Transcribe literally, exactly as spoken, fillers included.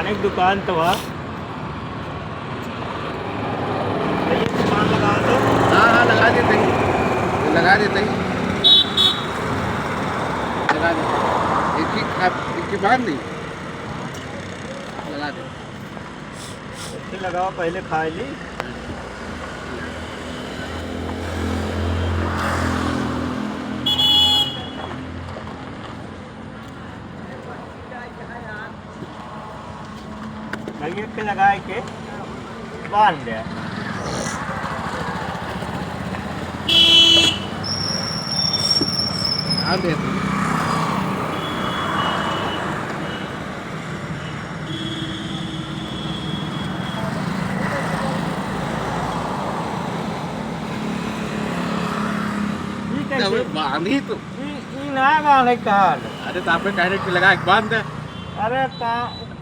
एक दुकान तो बा। भैया, दुकान लगा दो। हाँ, हाँ, लगा देते हैं। लगा देते हैं। लगा देते हैं। एक ही खा-, एक ही बांध नहीं। लगा देते हैं। एक ही लगाओ, पहले खा ली। लगे के लगाए के बांध दे। हाँ, दे दो। ई कैसे? अबे बांधी तो। ई, ई ना बांधे कहाँ ले? अरे तो आपने direct लगा के बांध दे। अरे ता-,